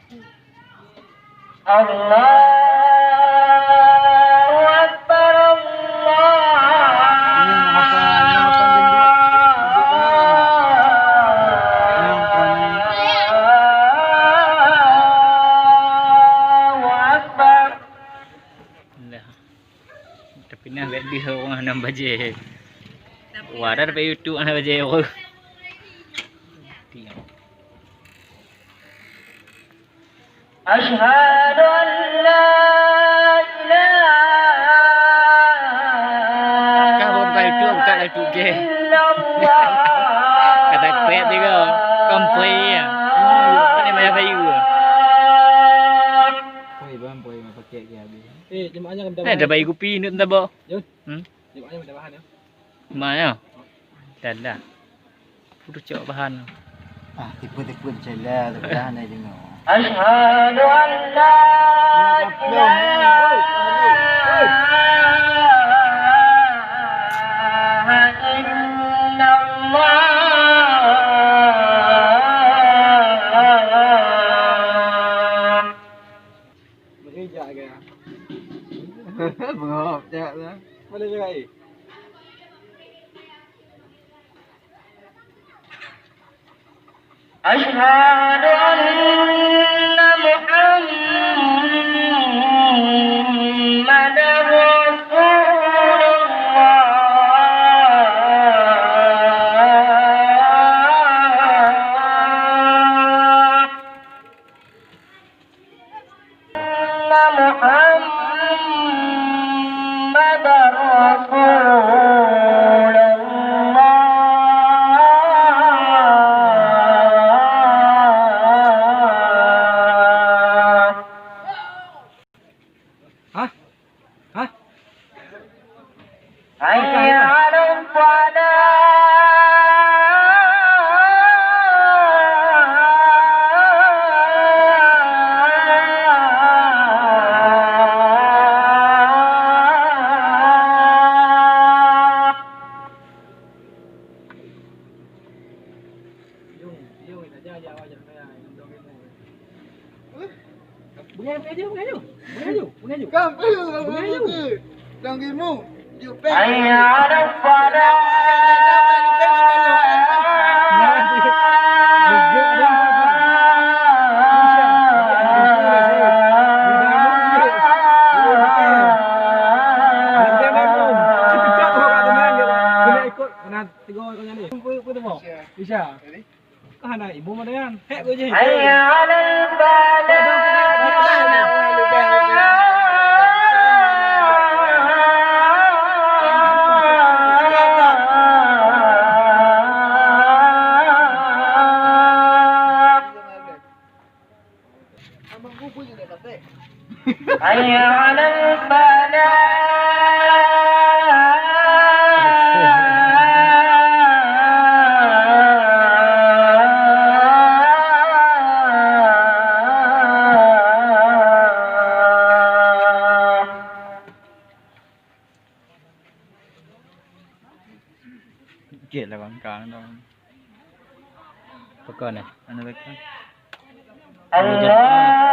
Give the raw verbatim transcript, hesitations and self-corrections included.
Allahu Akbar, Allahu Akbar. Nah. Tapi nah, bèk deuh ureueng hana bajèe. Wah, dah dapat YouTube hana bajèe ureueng. Asyhadu an la ilaha Kah bom ka YouTube, buka lah YouTube ke. Illallah. Kata pet juga. Kompre ya. Ini banyak bayu. Poi bang, poi mah pakai ke habis. Eh, jemaahnya kan Eh, dah bayi kupi, ni entah boh. Jom. Hmm? Jemaahnya minta bahan ya. Mana? Dah lah. Putus cok bahan. Ah, tipu-tipu je lah, tapi dah hana deungoe. Asyhadu an la ilaha illallah. Meuijak ke? Bengok jak tu. Mana cakap eh? Asyhadu anna Muhammadar Rasulullah. Anna Muhammadar Rasulullah. Hah? Hah? Hayya 'alas falah. Bukan, bukan, bukan, bukan, bukan, bukan. Kan perlu Bukan. Dong ilmu. Hayya 'alas falah. Tiga orang ni. Isya. Jadi? Kau hana ibu mana kan? Hek gue je. Hayya 'alal falah. Hayya 'alal falah. Sikit lah bang, kang dong. Pekan eh? Mana pekan? Allah.